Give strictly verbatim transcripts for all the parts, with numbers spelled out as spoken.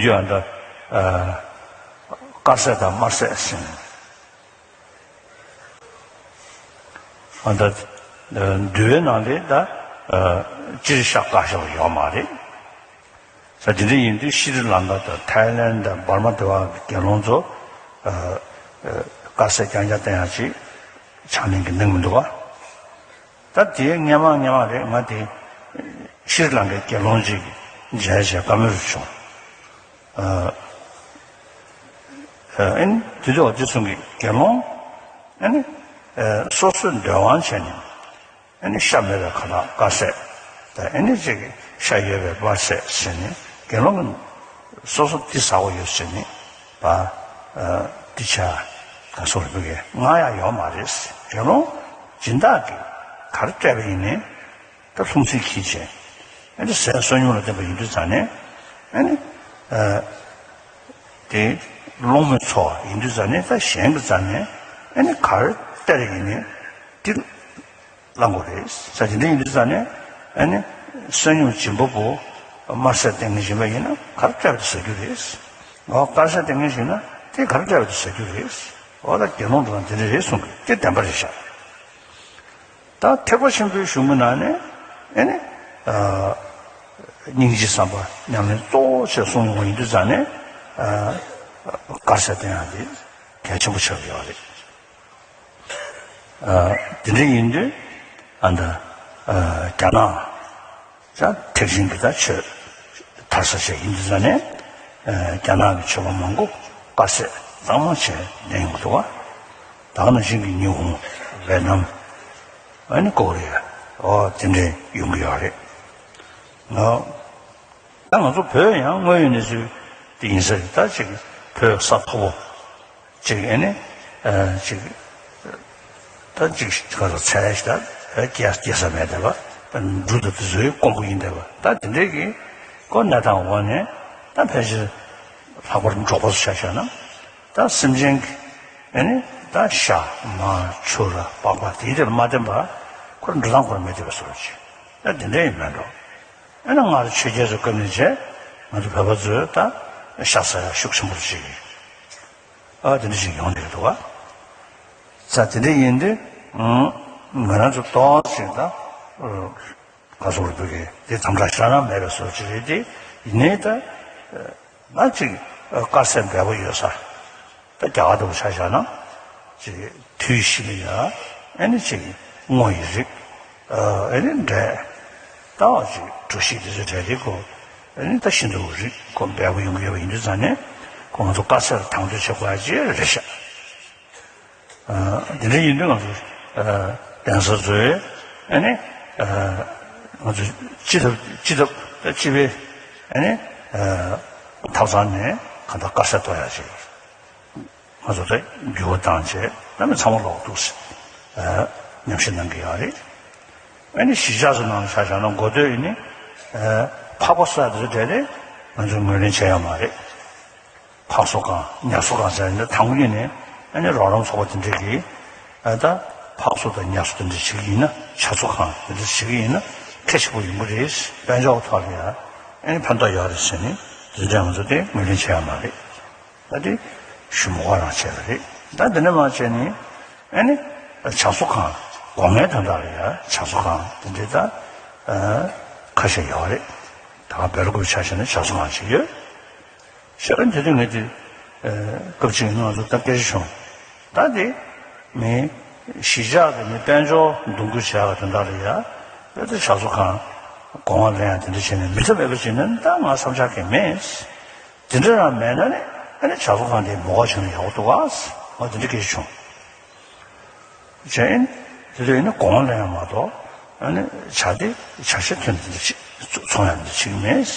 རྒྱུ་ཨ་འདྲ། དཀར་ཟས་དང་དམར་ཟས་ཟེར་ནས། ཨ་ད། འདུལ་བའི་ནང་ལས་ད། སྤྱིར་ཤ་བཀག་བཞག་ཡོད་མ་རེད། ས་དེ་འདྲ་ཡིན་དུས་ཤྲི་ལང་ཀ་དང་ཐའི་ལན་དང་འབར་མ་དེ་བ་གི་དགེ་སློང་ཚོ། དཀར་ཟས་རྐྱང་རྐྱང་བསྟེན་ཡག་ཅིག་ཕྱག་ལེན་གྱི་གནང་མི་འདུག་ག་ད་དེའི་སྔ་མ་སྔ་མ་རེད། ང་དེ་ཤྲི་ལང་ཀའི་དགེ་སློང་ཅིག་མཇལ་བྱས་བཀའ་མོལ་བྱུང་། ཨ་ནི་དེ་དུས་འོ་དེ་གསུང་གི་དགེ་སློང་། ཨ་ནི་སོ་སོའི་འདོད་དབང་བྱས་ནས། ཨ་ནི་ཤ་མེད་པའི་ཁ་ལག་དཀར་ཟས་དང་། ཨ་ནི་ཅིག་ཤ་ཡོད་པའི་དམར་ཟས་ཟེར་ནས་དགེ་སློང་གི་སོ་སོ་འདི་ཟ་དགོས་ཡོད་ཟེར་ནས་པ། འདི་བྱ་ག་སོགས་ལ་ཕུག་གི་ང་ཡང་ཡོད་མ་རེད། དགེ་སློང་སྦྱིན་བདག་གིས་ག་རེ་སྤྲད་པ་ཡིན་ནའི་ད་ལྷུང་བཟེད་འཁྱེར་བྱས། ཨ་ནི་ཟས་བསོད་སྙོམས་ལ་བརྟེན་པ་ཡིན་དུས་ཙང་ནས། ཨ་ནི་དེ་སློང་མོས་འཚོ་བ་ཡིན་དུས་ཙང་ནས། ད་གཞན་གྱི་རྩ་ནས་ཨ་ནི་ག་རེ་སྟེར་ཡིན་ནའི་དེ་བླང་དགོས་རེད། ས་དེ་འདྲ་ཡིན་དུས་ཙང་ནས། ཨ་ནི་བསོད་སྙོམས་སྦྱིན་པ་པོ་དམར་ཟས་སྟེར་མཁན་ཞིག་ཡིན་ན་ག་རེ་སྤྲད་པ་དེ་ཟ་རྒྱུ་རེད། འོ་དཀར་ཟས་སྟེར་མཁན་ཞིག་ཡིན་ན་དེ་ག་རེ་སྤྲད་པ་དེ་ཟ་རྒྱུ་རེད། འོ་ད་དགེ་སློང་དེ་དང་དེ་འདྲ་རེད་གསུང་གི། དེ་བདེན་པ་རེད་ཤག་ད་ཐེག་པ་ཆེན་པོའི་གཞུང་གི་ནང་ནས་ཨ་ནི། སྙིང་རྗེའི་བསམ་པ་ཉམས་ལེན་གཙོ་བོ་བྱས་གསུངས་ཡོང་བ་ཡིན་དུས་ཙང་ནས། དཀར་ཟས་བསྟེན་ཡག་དེ་གལ་ཆེན་པོ་ཆགས་ཀྱི་ཡོད་རེད། དེ་འདྲ་ཡིན་དུས་ཨ་ད། རྒྱ་ནག་ད་ཐེག་ཆེན་གྱི་ད་ཆོས་དར་ས་ཆ་ཡིན་དུས་ཙང་ནས། རྒྱ་ནག་གི་ཆོས་པ་མང་པོ་དཀར་ཟས་གཙང་མ་བྱས་ལེན་ཡོང་གི་འདུག་ག་ད་ག་ནང་བཞིན་གྱི་ཉི་ཧོང་། ཝེ་ནམ། ཨ་ནི་ཀོ་རི་ཡ། འོ་དེ་འདྲ་ཡོང་གི་ཡོད་རེད། ང་ད་ང་ཚོ་བོད་ཡང་དངོས་ཡོད་གནས་ཚུལ་དེ་ཡིན་ས་རེད། ད་ཅིག་བོད་ས་མཐོ་པོ་ཅིག་ཨ་ནི་ཅིག་ད་ཅིག་ག་ཚོད་ཚད་ཞིག་ད་སྐྱེ་སྐྱེ་ས་མེད་བསྡད་པ། འབྲུ་དང་དེ་ཚོའི་ཀོང་བུ་ཡིན་བསྡད་པ། ད་དེ་འདྲའི་གི་ཀོ་གནས་སྟངས་འོག་ནས་ད་ཕལ་ཆེར་ལྷག་པར་འབྲོག་པ་ཚོ་ཆ་བཞག་ན། ད་སེམས་ཅན་གྱི་ཨ་ནི་ད་ཤ་མར་ཕྱུར་ར་པགས་པ་དེའི་དེ་ལ་མ་བརྟེན་པ་ཁོ་རང་འགྲོ་སྟངས་ཁོ་རང་མེད་བསྡད་པ་བཟོ་འདྲ་ཅིག་ད་དེ་འདྲ་ཡིན་མེད་འགྲོ། ཨ་ནི་སྔར་ཆོས་རྒྱལ་ཚོ་སྐབས་ནས་བྱས་ང་ཚོ་བོད་པ་ཚོས་ད་ཤ་ཟ་ཡག་ཤུགས་ཆེན་པོ་ཞིག་ཨ་དེ་འདྲ་ཞིག་ཡོང་བསྡད་འདུག་ག་ས་དེ་འདྲ་ཡིན་དུས་ང་རང་ཚོ་ཏོག་ཙམ་ད་ག་སོགས་རེད་འདུག་གི། དེ་དམ་དྲག་ཞེ་དྲག་མེད་པའི་བཟོ་ཅིག་རེད། དེ་ཡིན་ནའི་ད་ང་ཅིག་དཀར་ཟས་འབེལ་པོ་ཡོད་ས། ད་རྒྱ་གར་དུ་ཆ་བཞག་ན་ཅིག་དུས་ཤིག་ལ་ཡ་ཨ་ནི་ཅིག་སྔོ་ཡི་རིགས། ཨ་ནི་འབྲས། ད་ཅིག་གྲོ་ཞིབ་དེ་ཚོ་འབྲས་དེ་ཁོ་ཨ་ནི་ད་ཤིན་ཏུ་རིགས་ཁོ་འབེལ་པོ་ཡོང་གི་ཡོད་པ་ཡིན་དུས་ཙང་ནས་ཁོ་ང་ཚོ་དཀར་ཟས་ལ་དང་དོད་བྱེད་དགོས་ཡ་ཅིག་རེད་ཤག་དེ་འདྲ་ཡིན་དུས་ང་ཚོ་གདན་ས་ཚོས་ཨ་ནི་ང་ཚོ་སྤྱི་ཐབ་སྤྱི་ཐབ་སྤྱི་པའི་ཨ་ནི་ཐབ་ཚང་ནས་གང་ལྟར་དཀར་ཟས་གཏོང་ཡ་ཅིག་ང་ཚོ་ད་འགྱུར་བ་བཏང་བྱས་ད་མི་ཚང་མ་ལོག་འདུག་ཟེར་ཉམས་ཞིབ་གནང་གི་ཡོད་རེད། ཨ་ནི་གཞིས་ཆགས་སུ་ནང་ཆ་བཞག་ན་འགོ་སྟོད་ཡིན་ནི་ཕག་པ་ས་དེ་ཚོ་གྲས་དེ་ང་ཚོས་ངོས་ལེན་བྱས་ཡོད་མ་རེད། ཕག་གསོ་ཁང་ཉ་གསོ་ཁང་ཟེར་ནས་དང་པོ་ཉིད་ནས་ཨ་ནི་རོགས་རམ་ཚོགས་པ་དེ་འདྲས་ཀྱིས་ཨ་ད་ཕག་གསོ་དང་ཉ་གསོ་དེ་འདྲས་བྱེད་ཀྱི་ཡིན་ན། བྱ་གསོ་ཁང་དེ་འདྲས་བྱེད་ཀྱི་ཡིན་ན་ཁེ་ཆེ་པོ་ཡོང་གི་རེད། དཔལ་འབྱོར་ཐོག་ལ་ཡང་ཨ་ནི་ཕན་ཐོགས་ཡོད་རེད་ཟེར་ནས་དེ་འདྲས་ང་ཚོ་དེ་ངོས་ལེན་བྱས་ཡོད་མ་རེད། ད་དེ་ཞུ་མོ་ག་རང་བྱས་པ་རེད། ད་དེ་ནས་མར་བྱས་ནས་ཨ་ནི་བྱ་གསོ་ཁང་སྒོ་ངའི་དོན་དག་ལ་ཡང་བྱ་གསོ་ཁང་དེ་འདྲས་ད་ཁ་ཤས་ཡོད་རེད། ད་བེ་ལ་ཀུ་ཆ་བཞག་ན་བྱ་གསོ་ཁང་ཞིག་ཡོད། ཤེས་རན་དེ་དུས་ངས་དེ་སྐབས་ཅིག་ང་ཚོ་ད་སྐད་ཆ་བྱུང་། ད་དེ་མི་གཞིས་ཆགས་ཀྱི་མི་དཔལ་འབྱོར་འདུ་འགོད་བྱས་པ་དེ་འདྲ་ལ་ཡ་དཔེ་ད་བྱ་གསོ་ཁང་སྒོ་ང་ལེན་ཡ་དེ་འདྲ་བྱས་ནས་མི་ཐབས་མེད་པ་བྱས་ན་ད་ང་བསམ་འཆར་གང་མེད། དེ་འདྲ་རང་མེད་ན་ནི་ཨ་ནི་བྱ་གསོ་ཁང་དེ་མོ་ག་བྱུང་ན་ཡག་པོ་འདུག་ཨ། ང་དེ་འདྲ་སྐད་ཆ་བྱུང་། བྱས་ཡིན། དེ་དུས་ཡིན་ན་སྒོ་ང་ལེན་ཡ་མ་གཏོགས་ཨ་ནི་བྱ་དེ་བྱ་ཤ་ཐོན་དེ་འདྲ་ཅིག་ཚོང་ཡ་དེ་འདྲ་ཅིག་མེད།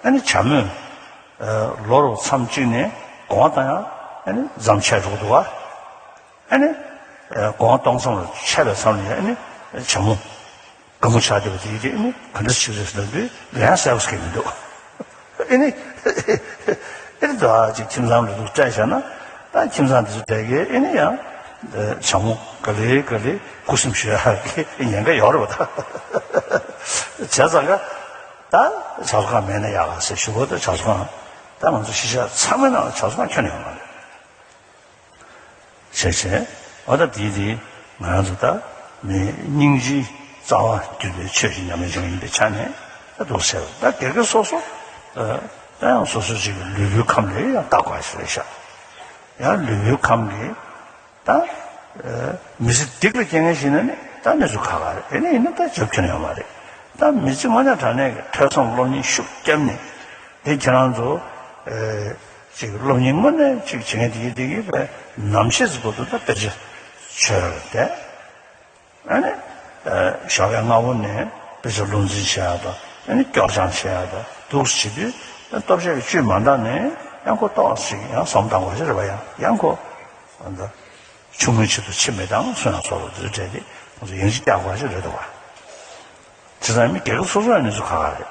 ཨ་ནི་བྱ་མོས་ལོ་རུ་མཚམས་གཅིག་ནས་སྒོ་ང་བཏང་ཡང་ཨ་ནི་མཚམས་ཆད་འགྲོ་གི་འདུག་ག་ཨ་ནི་སྒོ་ང་གཏོང་མཚམས་ལ་ཆད་པའི་མཚམས་ལ་ཨ་ནི་བྱ་མོ་དགའ་མོ་ཆགས་བསྡད་པ་དེ་ཡིན་དུས་ཨ་ནི་ག་འདྲ་ཞིག་རེད་ཟེར་ན་དུས་ལན་གསལ་པོ་ཞིག་མི་འདུག་ཨ་ནི་ཨ་ནི་ད་ཅིག་ཁྱིམ་ཚང་ལ་འདུག་སྤྲད་བཞག་ན་ད་ཁྱིམ་ཚང་དེ་ཚོ་གྲས་ཀྱིས་ཨ་ནི་ཡང་བྱ་མོ་ག་ལེ་ག་ལེ་སྐུ་སེམས་ཞུ་ཡག་གི་ཉེན་ཁ་ཡོད་རེད་པ། ད་བྱས་ཙང་ཀ་ད་བྱ་གསོ་ཁང་མེད་ན་ཡག་ག་ཟེར་ཞུ་གི་འདུག་བྱ་གསོ་ཁང་ད་ང་ཚོ་གཞིས་ཆགས་ཚང་མའི་ནང་ལ་བྱ་གསོ་ཁང་ཁྱོན་ནས་ཡོད་མ་རེད། བྱས་བྱས་འོ་ད་དེའི་དེ་ང་རང་ཚོ་ད་མི་སྙིང་རྗེའི་རྩ་བ་བརྒྱུད་པའི་ཆོས་ཀྱི་ཉམས་ལེན་བྱེད་མཁན་ཡིན་པའི་ཆ་ནས་ད་འདུག་ཟེར་བ་ད་སྒེར་སྒེར་སོ་སོ་ད་ཡང་སོ་སོ་ཅིག་གི་ལུས་པོའི་ཁམས་ལ་ཡང་བརྟག་དགོས་ཞེས་བཤད། ཡང་ལུས་པོའི་ཁམས་ཀྱི་ད་མི་ཚེ་སྡིག་ལ་སྐྱེལ་མཁན་ཞིག་ན་ནི་ད་གནས་ཚུལ་ཁག་ཁག་རེད། ཨེ་ནི་ཡིན་ན་ད་རྒྱབ་ཁྱོན་ཡོད་མ་རེད། ད་མི་ཚེ་དངོས་གནས་དྲང་གནས་ཀྱི་ཐོས་བསམ་སློབ་གཉེར་ཤུགས་བརྒྱབ་ནས་དེ་ཁྱེད་རང་ཚོ་ཅིག་སློབ་གཉེར་དངོས་གནས་ཅིག་བྱེད་མཁན་དེ་གི་དེ་གི་བས་ནམ་ཤེས་སུ་བོ་དུ་ད་དཔེ་ཆ་ཆོས་ར་དེ། ཨ་ནི། ཞོགས་ཀས་སྔ་པོ་ནས་དཔེ་ཆ་བློ་འཛིན་བྱེད་ཡག་དང་ཨ་ནི་སྐྱོར་སྦྱང་བྱེད་ཡག་དང་འདུག་སེ་བྱེད་དུས་སྟོབས་ཆེ་བའི་བཅུད་མ་འདང་ནས་ཡང་ཁོ་ཏོག་ཙམ་ཡང་ཟོམ་བཏང་དགོས་ཞེས་རེད་པ། ཡང་ཡང་ཁོ་ཨ་ནི་ཆུང་ངུའི་ཆེད་དུ་འཆི་མེད་དང་གསོན་ཡང་སྲོག་ལ་འདུད་བྲལ་ཏེ་ཁོང་ཚོ་ཡང་ཅིག་བཀྱག་དགོས་ཞེས་རེད་འདུག་བ། བྱས་ཙང་མི་སྒེར་སོ་སོ་ཡང་གནས་ཚུལ་ཁག་ཁག་རེད།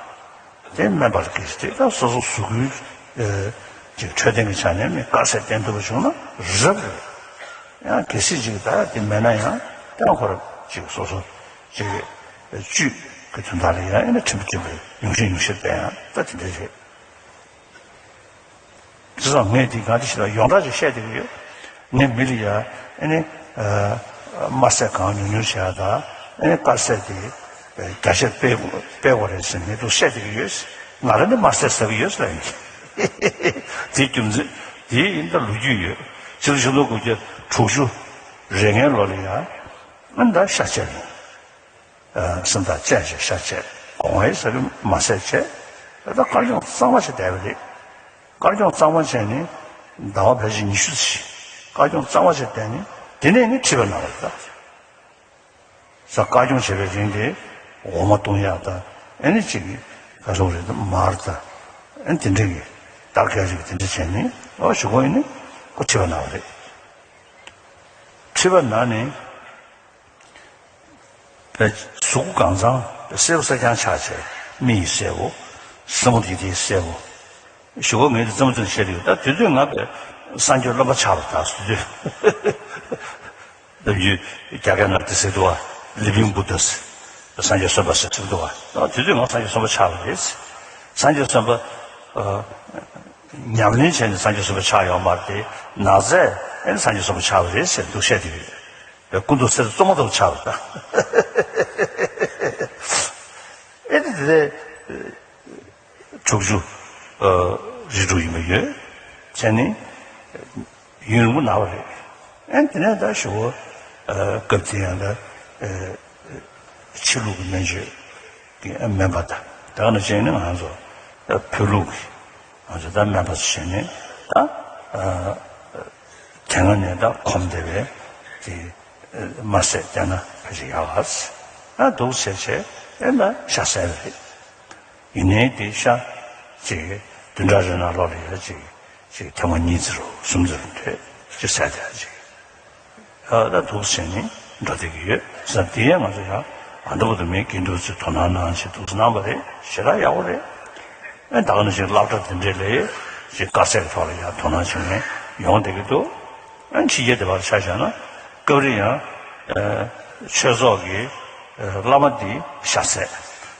དེ་སྨན་པ་ལ་གལ་སྲིད་དེ་ལྟར་སོ་སོ་གཟུགས་སྐུའི་ཅིག་འཕྲོད་བསྟེན་གྱི་ཆ་ནས་མི་དཀའ་ཚེགས་བསྟེན་ཐུབ་པ་བྱུང་ན་རབ་རེད། ཡང་གལ་སྲིད་ཅིག་ད་དེ་མེད་ན་ཡང་ད་ཁོ་ར་ཅིག་སོ་སོ་ཅིག་བཅུད་ཀྱི་དོན་དག་ལ་ཡང་ཨེ་ན་ཁྲིམས་ཁྲིམས་པའི་ཉུང་ཤས་ཉུང་ཤས་སྤེལ་ཡང་ད་དེ་འདྲ་རེད། བྱས་ཙང་ངས་དེ་ག་དེ་ཞིག་ལ་ཡོངས་གྲགས་ཅིག་བཤད་བསྡད་ཀྱི་ཡོད། ངས་མི་ལ་ཡ་ཨེ་ནི་དམར་ཟས་གང་ཉུང་ཉུང་བྱས་ཡ་ད་ཨེ་ནི་དཀར་ཟས་དེ་རྒྱ་ཆེར་སྤེལ་དགོས་སྤེལ་དགོས་རེད་ཟེར་ངས་འདུག་བཤད་བསྡད་ཀྱི་ཡོད། ང་རང་ནི་དམར་ཟས་ཟ་གི་ཡོད་ཟེར་ལབ་ཡིན། དེ་རྒྱུ་མཚན་དེ་ཡིན་ད་ལོ་རྒྱུས་ཡོད། ཕྱི་ལོ་ཆིག་སྟོང་དགུ་བརྒྱ་དྲུག་ཅུ་རེ་ལྔའི་ལོ་ལ་ཡ་ཨེ་ནི་ད་ཤ་བཅད་ཡིན། སེམས་ཐག་བཅད་བྱས་ཤ་བཅད་གོང་བའི་ས་གི་མ་བསད་བྱས་ད་དཀར་སྐྱོང་གཙང་མ་བྱས་བསྡད་པ་རེད། དཀར་སྐྱོང་གཙང་མ་བྱས་ནས་ཟླ་བ་ཕལ་ཆེར་ཉི་ཤུ་ཙམ་ཞིག་དཀར་སྐྱོང་གཙང་མ་བྱས་བསྡད་ནས་དེ་ནས་ནི་མཁྲིས་པ་ན་བ་རེད་ད། ས་དཀར་སྐྱོང་བྱས་པའི་རིང་དེ་འོ་མ་བཏུང་ཡག་དང་ཨེ་ནི་གཅིག་གི་ག་རེ་རེད་ད་མར་དང་ཨེ་ནི་དེ་འདྲ་གི་དར་ག་ཞིག་དེ་འདྲ་བྱས་ནས་ཨོ་ཞུ་གོ་ཡིན་ནི་ཁོ་མཁྲིས་པ་ན་བ་རེད། མཁྲིས་པ་ན་ནས། གཟུགས་གང་ཚང་སེར་པོ་སེར་རྐྱང་ཆགས་བྱས་མི་ཡི་སེར་པོ། སེན་མོ་དེ་དེའི་སེར་པོ། ཞུ་གོ་ངས་དེ་རྩེད་མོ་རྩེ་ནས་བཤད་དུས་ད་དུས་ཚོད་ང་བས་སངས་རྒྱས་རློན་པ་ཆགས་པ་ད་དུས་ཚོད། ལབ་རྒྱུ་རྒྱ་སྐད་ནང་དེ་ཟེར་འདུག་བ། Living Buddhas། སངས་རྒྱས་གསོན་པ་ཟེར་ཟེར་འདུག་བ། ད་དུས་ཚོད་ང་སངས་རྒྱས་གསོན་པ་ཆགས་པ་རེད། སངས་རྒྱས་གསོན་པ། ཉམས་ལེན་བྱས་ནས་སངས་རྒྱས་གསོན་པོ་ཆགས་ཡོད་མ་རེད་དེ་ན་ཚས་ཨེ་ནི་སངས་རྒྱས་གསོན་པོ་ཆགས་པ་རེད་ཟེར་འདུག་བཤད་དེ་ཡོད། སྐུ་མདོག་སེར་བཙོ་མ་ཐོབ་ཆགས་པ་དང་། ཨེ་ནི་དེ་དྲུག་ཅུ་རེ་དྲུག་ཡིན་པ་ཡོད། བྱས་ནས་ཡུན་རིང་པོ་ན་བ་རེད། ཨེ་ནི་དེ་ནས་ད་ཞུ་བ་སྐབས་དེ་ཡང་ད་ཕྱི་ལུགས་ཀྱི་སྨན་བཅོས་ཀྱི་སྨན་པ་དང་ད་ག་ནང་བཞིན་ནི་ང་ཚོ་བོད་ལུགས་ཀྱི། ང་ཚོ་ད་སྨན་པ་ཚོ་བྱས་ནས་ད་དེ་སྔ་ནས་ད་གོམས་བསྡད་པའི་དེ་དམར་ཟས་བསྟེན་ན་ཕལ་ཆེར་ཡག་ཨ། ད་འདུག་བྱས་བྱས་ཨེ་ད་ཤ་བསད་པ་རེད། ཡིན་ནའི་དེ་ཤ་ཅིག་བདུན་ཕྲག་རེ་ནང་ལོགས་ལ་ཡ་ཅིག་ཅིག་ཐེངས་མ་གཉིས་ཙམ་རུ་གསུམ་ཙམ་རུ་འདོད་ཅིག་བསད་བསྡད་ཅིག་ད་འདུག་བྱས་ནས་འགྲོ་བསྡད་ཀྱི་ཡོད་ཟེར། དེ་ཡང་ང་ཚོ་ཡང་ཨ་འདྲ་པོ་དུ་མེད་དགེ་འདུན་ཚོས་དོ་སྣང་གནང་བྱས་འདུག་གནང་བ་རེད། ཞེ་དྲག་ཡག་པོ་རེད། ཨ་ད་ག་ནང་བཞིན་སློབ་གྲྭ་དེ་འདྲས་ལ་ཅིག་དཀའ་ཚེགས་ཐོག་ལ་ཡང་དོ་སྣང་བྱེད་མཁན་ཡོང་བསྡད་ཀྱི་འདུག་ཨ་ཕྱི་རྒྱལ་དེ་བར་ཆ་བཞག་ན་སྐབས་རེ་ཡང་ཆོས་ཚོགས་ཀྱི་བླ་མ་འདི་ཤ་བསད།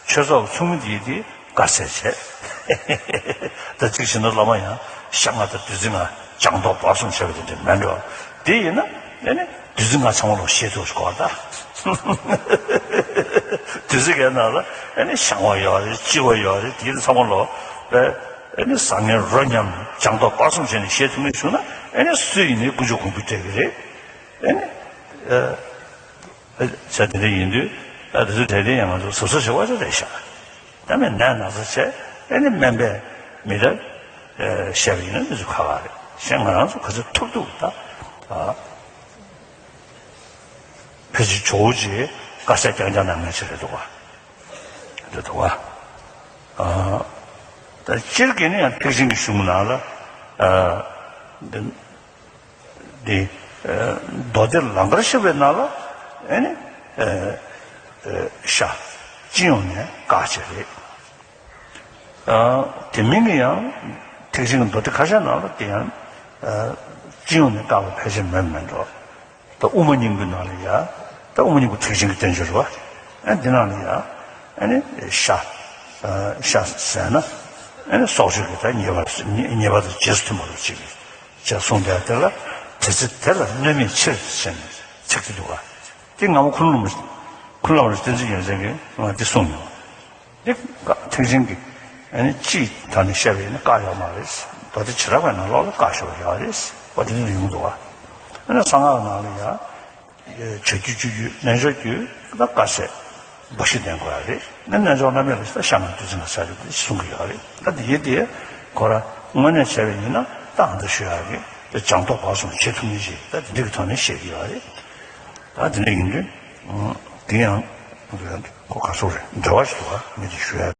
ཆོས་ཚོགས་ཀྱི་ཚོགས་མི་འདི་འདི་དཀའ་ཚེགས་བྱས། ད་གཅིག་བྱས་ན་བླ་མ་ཡང་ཤ་ང་དང་བདུད་རྩི་ང་སྦྱང་ཐོག་བར་གསུམ་བྱས་པ་དེ་འདྲ་མེད་འགྲོ། དེ་ཡིན་ན་ཨེ་ནི་བདུད་རྩི་ང་ཚང་མ་ལོ་ཤེས་ཐུབ་ཀྱི་གོ་ད། བདུད་རྩི་གའི་ནང་ལ་ཨེ་ནི་བཤང་བ་ཡོད་རེད། གཅི་བ་ཡོད་རེད། དེ་ཚང་མ་ལོ་ཨེ་ནི་བཟང་ངན་རོ་མཉམ་སྦྱང་ཐོག་བར་གསུམ་བྱས་ནས་ཤེས་ཐུབ་མཁན་བྱུང་ན་ཨེ་ནི་སུ་ཡིན་ནའི་ཀུན་སྤྱོད་གོང་འཕེལ་སྤྲད་ཀྱི་རེད། ཨེ་ནི། བྱ་དེ་འདྲ་ཡིན་དུས་ད་དེ་ཚོ་དེ་རིང་ཡང་ང་ཚོ་གཟབ་གཟབ་བྱེད་དགོས་ཅིག་རེད་ཤག་ད་མི་ནད་ན་ཚ་བྱས་ཨེ་ནི་སྨན་པས་མི་ལ་བཤད་པ་ཡིན་ན་མི་ཚོ་ཁག་ཁག་རེད། གཞན་ང་རང་ཚོ་ག་ཚོད་ཐུབ་ཐུབ་ད་ཕལ་ཆེར་ཇོ་བོ་རྗེ་དཀའ་ཚེགས་རྐྱང་རྐྱང་གནང་མཁན་ཅིག་རེད་འདུག་བ། རེད་འདུག་བ། ད་སྤྱིར་གྱི་ནི་ཡང་ཐེག་ཆེན་གྱི་གཞུང་ནང་ལ། འདི། མདོ་སྡེ་ལང་ཀར་གཤེགས་པའི་ནང་ལ་ཨེ་ནི་ཤ་སྤྱི་ཡོངས་ནས་བཀག་ཅིག་རེད། དེ་མིན་གྱི་ཡང་ཐེག་ཆེན་གྱི་མདོ་སྡེ་ཁ་ཤས་ནང་ལ་དེ་ཡང་སྤྱི་ཡོངས་ནས་བཀག་པ་ཕལ་ཆེར་མེད་མེད་འགྲོ། ད་དབུ་མ་སྙིང་པོའི་ནང་ལ་ཡ། ད་དབུ་མ་སྙིང་པོ་ཐེག་ཆེན་གྱི་བསྟན་བཅོས་རེད་བ། ཨ་འདི་ནང་ལ་ཡ། ཨ་ནི་ཤ། ཤ་ཟས་ན་ཨ་ནི་སྲོག་གཅོད་ཀྱི་ད་ཉེས་པ་ཉེས་པ་དང་རྗེས་སུ་མཐུན་པ་རུ་བྱེད་ཀྱི་ཅེས་གསུངས་པས། དེ་ལ་དེ་ཚེ་དེ་ལ་གནོད་མེད་ཕྱིར་ཟེར་ནས་ཚིག་དེ་འདུག་ག་དེ་སྔ་མོ་ཁུ་ནུ་ཁུ་ནུ་བླ་མ་རིག་བསྟན་འཛིན་རྒྱལ་མཚན་གྱིས་ང་འདི་གསུངས་མྱོང་། འདི་བཀའ་ཐེག་ཆེན་གྱི་ཨ་ནི་སྤྱིའི་ཐོག་ནས་བཤད་པ་ཡིན་ན་བཀའ་ཡོད་མ་རེད། མདོ་སྡེ་བྱེ་བྲག་པའི་ནང་ལོགས་ལ་བཀའ་ཤོར་ཡོད་རེད། འོ་དེ་འདྲ་ཡོང་འདུག་ག་ཨ་ནི་གསང་སྔགས་ནང་ལ་ཡང་། བྱ་རྒྱུད་སྤྱོད་རྒྱུད་རྣལ་འབྱོར་རྒྱུད་ད་བཀའ་སྩལ་འབའ་ཞིག་ལྡན་དགོས་ཡ་རེད། ཨ་ནི་རྣལ་འབྱོར་རྣམ་དབྱེ་ལ་ད་ཤ་ན་བདུད་རྩི་ང་ས་རྒྱུ་དེ་གསུང་གི་ཡོད་རེད། ད་དེ་ཡི་དེ་ཁོ་ར་དངོས་གནས་བྱས་པ་ཡིན་ན་ད་ཨ་འདྲ་ཞུ་ཡ་རེད། ད་སྦྱང་རྟོགས་བར་གསུམ་བྱེད་ཐུབ་མིན་ཞིག་ད་དེ་འདྲ་གི་ཐོག་ནས་བཤད་ཀྱི་ཡོད་རེད། ད་དེ་འདྲ་ཡིན་དུས་དེ་ཡང་ཁོ་ག་ཚོད་རེད་འབྲེལ་བ་ཞིག་འདུག་ག་མི་དེ་ཞུ་ཡ།